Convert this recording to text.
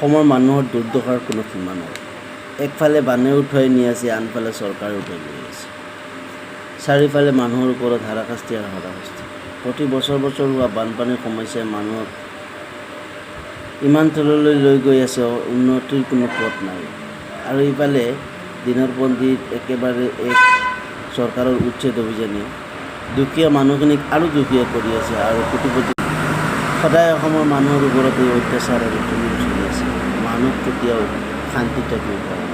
অসমৰ মানুহৰ দুৰ্দশাৰ কোনো সীমা নাই। একফালে বানে উঠুৱাই নি আছে, আনফালে চৰকাৰে উঠুৱাই লৈ আছে। চাৰিওফালে মানুহৰ ওপৰত হাৰাশাস্তি আৰু হাৰাশাস্তি। প্ৰতি বছৰ বছৰ হোৱা বানপানীৰ সমস্যাই মানুহক ইমান তললৈ লৈ গৈ আছে, উন্নতিৰ কোনো পথ নাই। আৰু ইফালে দিনৰ পন্থীত একেবাৰে এক চৰকাৰৰ উচ্ছেদ অভিযানে দুখীয়া মানুহখিনিক আৰু দুখীয়া কৰি আছে আৰু কোটিপতি। সদায় অসমৰ মানুহৰ ওপৰত এই অত্যাচাৰ আৰু জুলুম চলি আছে। মানুহ কেতিয়াও শান্তিত থাকিব পৰা নাই।